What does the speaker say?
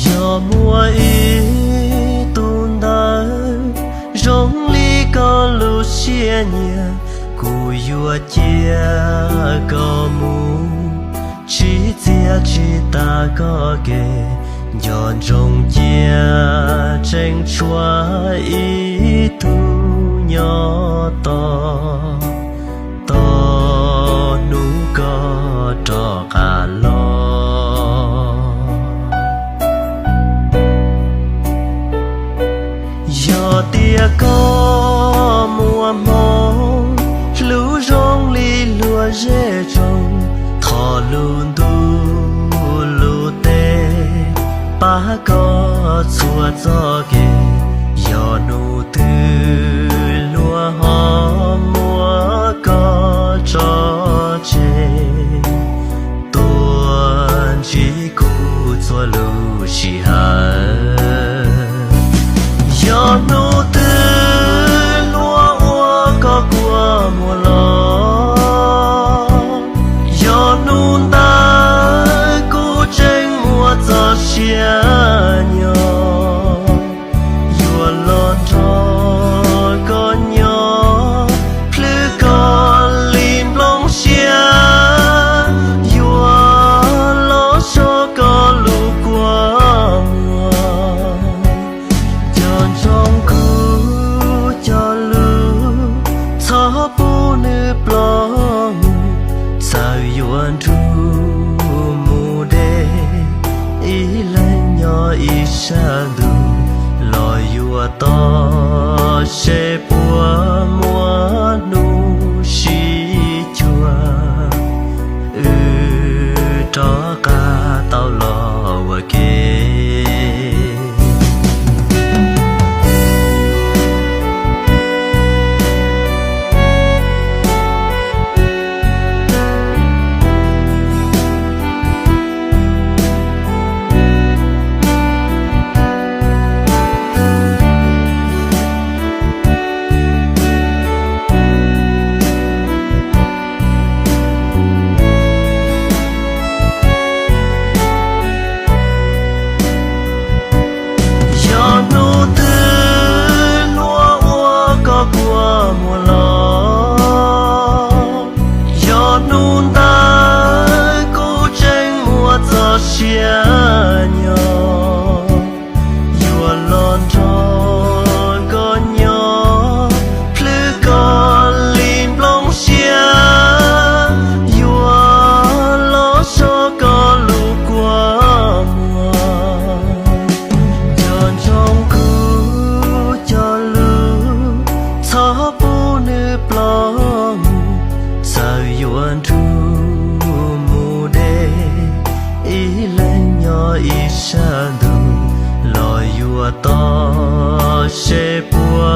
Yog muaj ib tug ntawv zoo li koj lub siab nyiam, kuv yuav cia koj mus, tsis txiav tsis tas koj kev. Nco ntsoov cia tseem tshuav ib tug nyob tos, tos hnub koj rov qab los. Yog tias koj muaj hmoo, hlub zoo li luag zej zoo, thov lub ntuj lub teb pab koj txhua txoj kev. Yog hnub twg luag ho muab koj tso tseg, tuaj ntsib kuv txhua lub sij hawm. Yog hnub twg luag ua koj kua muag los, yog hnub ntawd kuv tseem muaj txoj sia nyob, yuav los nrog koj nyob, plhws koj li nplooj siab, yuav los so koj lub kua muag. Nco ntsoov kuv cov lus, txhob pub nws ploj mus. Txawm yuav nrug mus deb, ib leeg nyob ib sab ntuj, los yuav toj seb puas muaj hnub sib cuag, wb rov qab tau los ua ke. Yog hnub twg luag ua koj kua muag los, yog hnub ntawd kuv tseem muaj txoj sia nyob, yuav los nrog koj nyob, plhws koj li nplooj siab, yuav los so koj lub kua muag. Nco ntsoov kuv cov lus, txhob pub nws ploj mus. Txawm yuav nrug mus deb, ib leeg nyob ib sab ntuj, los yuav toj seb puas